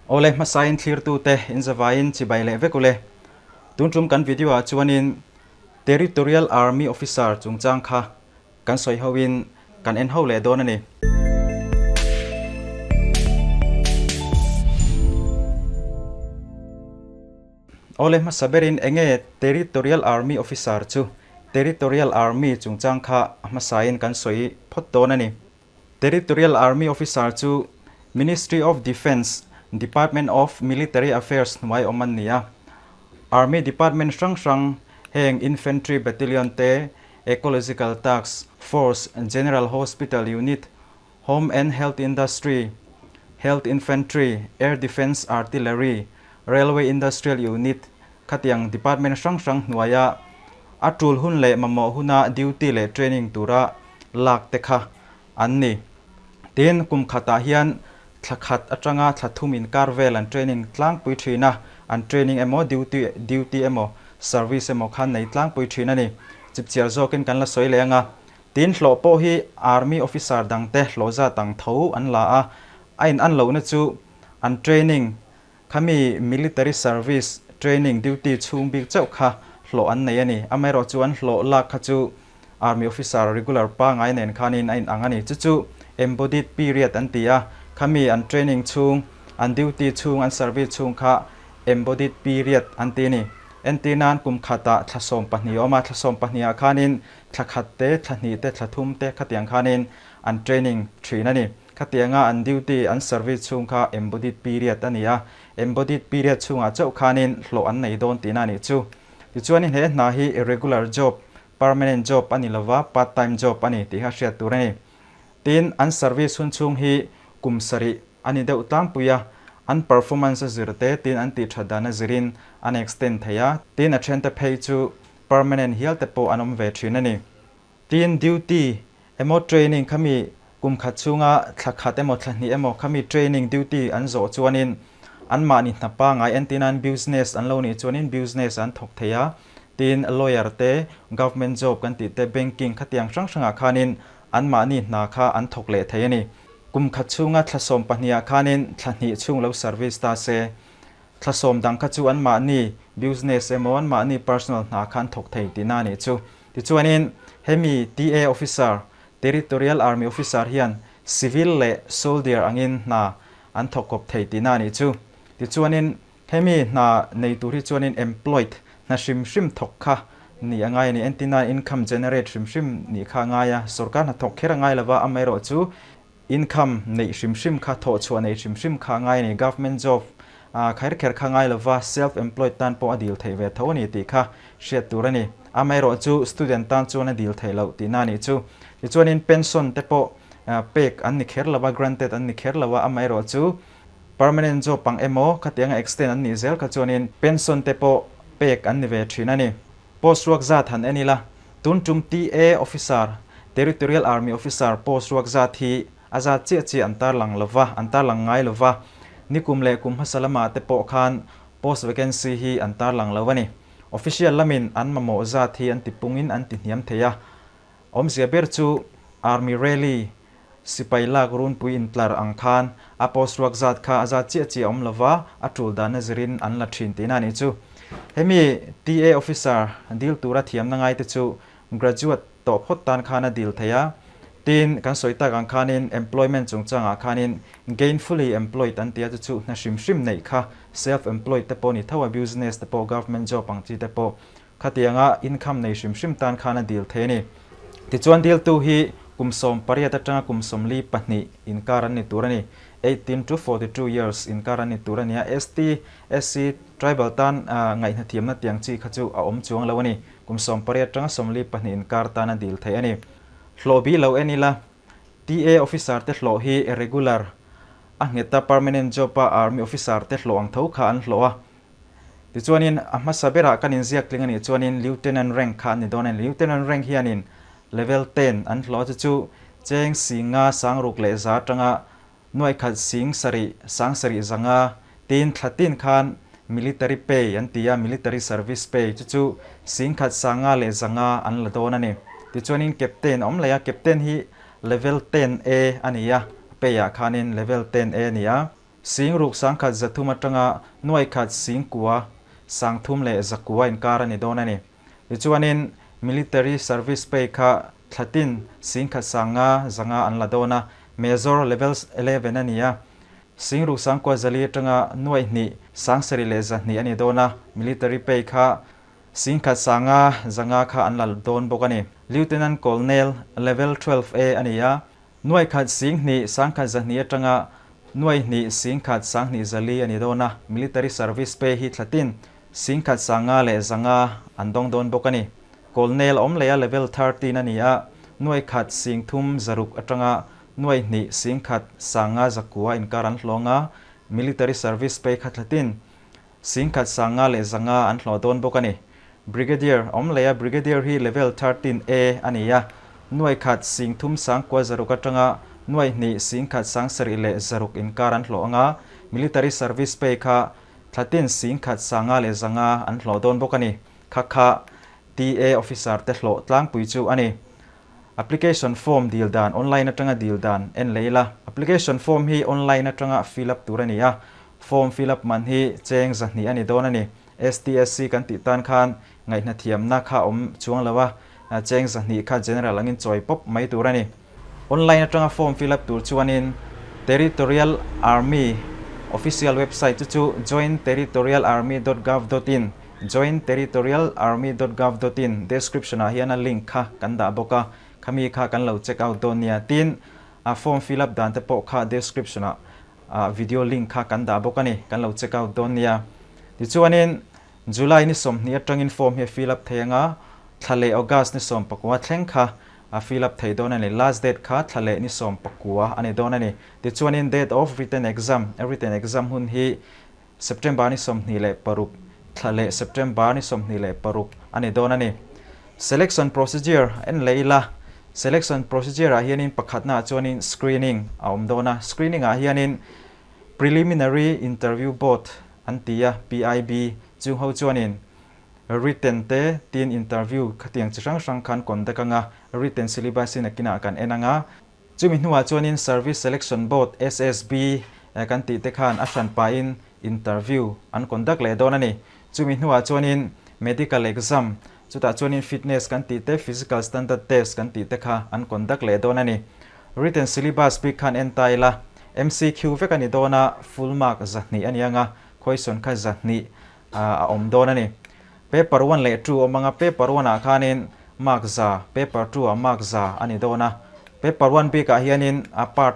Awle hmasain thlirtute in zavaiin chibai leh vek ule. Tun tum kan video ah chuanin Territorial Army Officer chungchang kha kan sawi ho in kan en ho leh dawn a ni. Awle hmasa berin enge Territorial Army Officer chu Territorial Army chungchang kha a hmasain kan sawi phawt dawn a ni. Territorial Army Officer chu Ministry of Defence, Department of Military Affairs hnuai awm an ni a. Army Department hrang hrang heng Infantry Battalion te, Ecological Task Force, General Hospital Unit, Home and Health Industry, Health Infantry, Air Defence Artillery, Railway Industrial Unit khatiang department hrang hrang hnuaia a tul hun leh mamawh huna duty leh training tura lak te kha an ni. Tin, kum khatah hian thla khat atanga thla thum inkar vel an training tlangpui thin a, an training emaw duty duty emaw service emaw khan nei tlangpui thin a ni. Chipchiar zawkin kan la sawi leh ang a. Tin, hlawh pawh hi Army officer dangte hlawh zat ang tho an la a, a in an lohna chu an training Khami military service training duty chhung bik chauh kha hlawh an nei a ni. Amaherawh chu an hlawh lak kha chu army officer regular pangai nen khanin a inang a ni. Chu chu embodied period an ti a, khami an training chhung, an duty chhung, an service chhung kha embodied period an ti a ni. Entirnan kum khatah thla 12 a awm a, thla 12 ah khanin thla khat te, thla hnih te, thla thum te khatiang khanin an training thin a ni. Khatianga an duty, an service chhung kha embodied period a ni a, embodied period chhungah chauh khanin hlawh an nei dawn tihna a nih chu. Tichuanin he hna hi irregular job, permanent job a ni lova, part time job a ni tih kha hriat tur a ni. Tin, an service hun chhung hi kum sarih a ni deuh tlangpui a, an performance a zir te tin an tih that dan a zirin an extend thei a, tin a thente phei chu permanent hial te pawh an awm ve thin a ni. Tin, duty emaw training khami kum khat chhunga thla khat emaw thla hnih emaw khami training duty an zawh chuanin anmahni hna pangai entirnan business an lo nih chuanin business an thawk thei a, tin lawyer te, government job kan tih te, banking khatiang hrang hrangah khanin anmahni hna kha an thawk leh thei a ni. Kum khat chhunga thla 12 ah khanin thla hnih chhung lo service ta se, Thla sawm dang kha chu anmahni business emaw anmahni personal hna kha an thawk thei tihna a nih chu. Tichuanin hemi TA officer, Territorial Army officer hian civil leh soldier angin hna an thawk kawp thei tihna a nih chu. Tichuanin hemi hna nei tur hi chuanin employed hna hrim hrim thawk kha nih a ngai a ni. Entirnan income generate hrim hrim nih kha a ngai a, sorkar hna thawk kher a ngai lova, amaherawhchu Income neih hrim hrim kha, thawhchhuah neih hrim hrim kha a ngai a ni. Government job khair kher kha ngai lova self employed tan pawh a dil theih ve tho a ni tih kha hriat tur a ni. Amaherawh chu student tan chuan a dil theih loh tihna a nih chu. Tichuanin pension te pawh pek an ni kher lova, granted an ni kher lova, amaherawh chu permanent job ang emaw khatianga extend an nih zel kha chuanin pension te pawh pek an ni ve thin a ni. Post ruak zat han en ila, tun tum TA Officer, Territorial Army Officer post ruak zat hi a zat chiah chiah an tarlang lova, an tarlang ngai lova, nikum leh kum hmasa lamah te pawh khan post vacancy hi an tarlang lo a ni. Official lamin an mamawh zat hi an ti pungin an ti hniam thei a. Awmzia ber chu Army Rally, sipai lak runpui intlar ang khan a post ruak zat kha a zat chiah chiah awm lova, a tul dana zirin an la thin tihna a nih chu. Hemi TA officer dil tura thiamna ngaite chu graduate tawh phawt tan khan a dil thei a, tin kan sawi tak ang khanin employment chungchangah khanin gainfully employed an ti a, chu chu hna hrim hrim neih kha self employed te pawh ni tho a, business te pawh government job ang chi te pawh Khatianga income nei hrim hrim tan khan a dil thei a ni. Tichuan diltu hi kum 18 atanga kum 42 inkar an ni tur a ni. 18 to 42 years inkar an ni tur a ni a. ST, SC, Tribal tan ngaihnathiamna tiang chi kha chu a awm chuang lo a ni. Kum 18 atanga 42 inkar tan a dil thei a ni. Hlawh bi lo en ila, TA officer te hlawh hi regular a ngheta permanent job a army officer te hlawh ang tho kha an hlawh a. Tichuanin a hmasa berah kan inziak tling a nih chuanin Lieutenant rank kha an ni dawn a ni. Lieutenant rank hianin level 10 an hlawh a, chu chu cheng singa sangruk leh za atanga nuaikhat sing sarih sang sarih zanga tin thla tin khan military pay an ti a, military service pay, chu chu singkhat sanga leh zanga an la dawn a ni. Tichuanin captain a awm leh a, captain hi level 10 A a ni a, pay ah khanin level 10 A a ni a. Singruk 1300 atanga 9,300 inkar a ni dawn a ni. Tichuanin Military Service Pay kha thlatin 1500 an la dawn a, Major Level 11 a ni a. 6904 atanga 27,200 a ni dawn a, Military Pay kha 1500 kha an la dawn bawk a ni. Lieutenant Colonel Level 12 A a ni a, 12,120 atanga 2,124 a ni dawn a, Military Service Pay hi thlatin 1500 an dawng dawn bawk a ni. Colonel awm leh a Level 13 a ni a, 13,600 atanga 2,159 inkar an hlawng a, Military Service Pay kha thlatin 1500 an hlawh dawn bawk a ni. Brigadier awm leh a Brigadier hi Level 13 A a ni a, 13,900 atanga 2,176 inkar an hlawh ang a, Military Service Pay kha thlatin 1500 an hlawh dawn bawk a ni. Kha kha TA Officer te hlawh tlangpui chu a ni. Application form dil dan online atanga dil dan en leh ila. Application form hi online atanga fill up tur a ni a, form fill up man hi cheng 200 a ni dawn a ni. STSC kan tih tan khan ngaihna thiamna kha awm chuang lo a, cheng 200 kha general angin chawi pawp mai tur a ni. Online atanga form fill up tur chuanin Territorial Army official website chu chu jointerritorialarmy.gov.in jointerritorialarmy.gov.in description ah hian a link kha kan dah bawk a, khami kha kan lo check out dawn nia. Tin, a form fill up dan te pawh kha description ah video link kha kan dah bawk a ni, kan lo check out dawn nia. Tichuanin July ni 20 atangin form hi a fill up thei anga, thla leh August ni 19 thleng kha a fill up thei dawn a ni. Last date kha thla leh ni 19 a ni dawn a ni. Tichuanin date of written exam, written exam hun hi September ni 26, thla leh September ni 26 a ni dawn a ni. Selection procedure en leh ila, selection procedure ah hianin pakhatna ah chuanin screening a awm dawn a. Screening ah hianin preliminary interview board an ti a, PIB, chung ho chuanin written te tin interview khatiang chi hrang hrang khan conduct anga written syllabus in a kinah kan en anga. Chumi hnuah chuanin Service Selection Board, SSB, kan tih te khan a hran pahin interview an conduct leh dawn a ni. Chumi hnuah chuanin medical exam, chutah chuanin fitness kan tih te, physical standard test kan tih te kha an conduct leh dawn a ni. Written syllabus bik khan en ta ila, MCQ vek a ni dawn a, full mark 200 a ni anga, question kha 200 a awm dawn a ni. Paper 1 leh 2 awm anga, paper 1 ah khanin mark 100, paper 2 ah mark 100 a ni dawn a. Paper 1 bikah hianin a part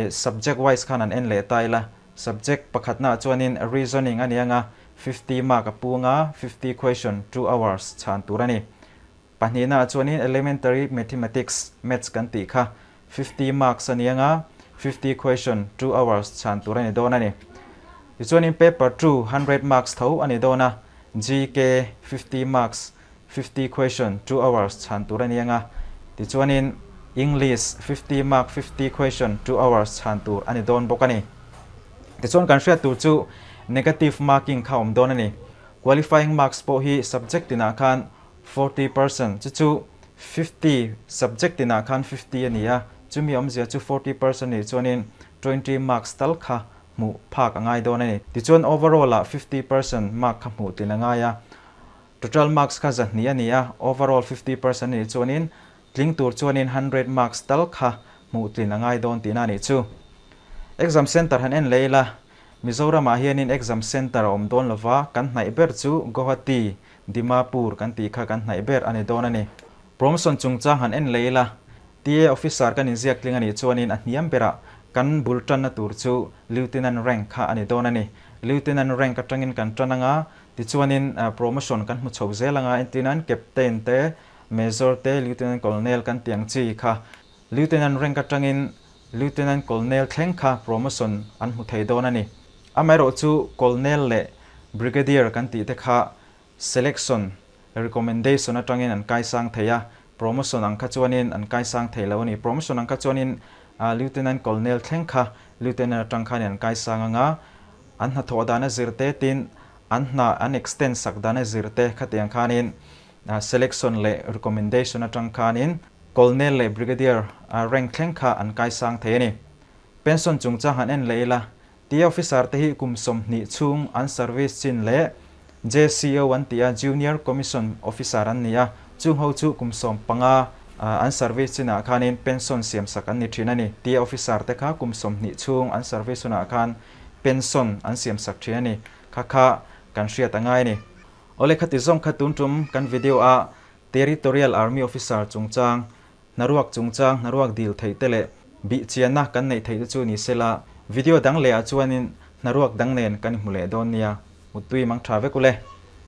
subject wise khan an en leh ta ila, subject pakhatnaah chuanin reasoning a ni anga, 50 mark a pu anga, 50 question, 2 hours chhan tur a ni. Pahnihnaah chuanin elementary mathematics, maths kan tih kha, 50 marks a ni anga, 50 question, 2 hours chhan tur a ni dawn a ni. Tichuanin paper 2, 100 marks tho a ni dawn a, GK, 50 marks, 50 question, 2 hours chhan tur a ni anga, tichuanin English, 50 mark, 50 question, 2 hours chhan tur a ni dawn bawk a ni. Tichuan kan hriat tur chu negative marking kha awm dawn a ni. Qualifying marks pawh hi subject tinah khan 40% chu chu 50 subject tinah khan 50 a ni a, chumi awmzia chu 40% nih chuanin 20 marks tal kha hmuh phak a ngai dawn a ni. Tichuan overall ah 50% mark kha hmuh tlin a ngai a, total marks kha 200 a ni a, overall 50% nih chuanin tling tur chuanin 100 marks tal kha hmuh tlin a ngai dawn tihna a nih chu. Exam center han en leh ila, Mizoramah hianin exam center a awm dawn lova, kan hnaih ber chu Guwahati, Dimapur kan tih kha kan hnaih ber a ni dawn a ni. Promotion chungchang han en leh ila, TA officer kan inziak tling a nih chuanin a hniam berah kan bul tanna tur chu Lieutenant rank kha a ni dawn a ni. Lieutenant rank atangin kan tan anga, tichuanin promotion kan hmu chho zel anga, entirnan Captain te, Major te, Lieutenant Colonel kan tih ang chi kha Lieutenant rank atangin Lieutenant Colonel thleng kha promotion an hmu thei dawn a ni. Amaherawh chu Colonel leh Brigadier kan tih te kha selection, recommendation atangin an kaisang thei a, promotion ang kha chuanin an kaisang thei lo a ni. Promotion ang kha chuanin Lieutenant Colonel thleng kha Lieutenant atang khanin an kaisang anga, an hnathawh dana zir te tin an hna an extend sak dana zir te khatiang khanin selection leh recommendation atang khanin Colonel leh Brigadier rank thleng kha an kaisang thei a ni. Pension chungchang han en leh ila, Tia officer te hi kum 20 chhung an service chin leh JCO an ti a, Junior Commission Officer an ni a, chung ho chu kum 15 an service chinah khanin pension siam sak an ni thin a ni. Tia officer te kha kum 20 chhung an service hunah khan pension an siam sak thin a ni. Kha kha kan hriat a ngai a ni. Awle khati zawng kha tun tum kan video a Territorial Army Officer chungchang, hnaruak chungchang, hnaruak dil theih te leh bihchianna kan neih theih te chu ni sela, video dang leh ah chuanin hnaruak dang nen kan inhmu leh dawn nia. Muttui mang tha vek ule.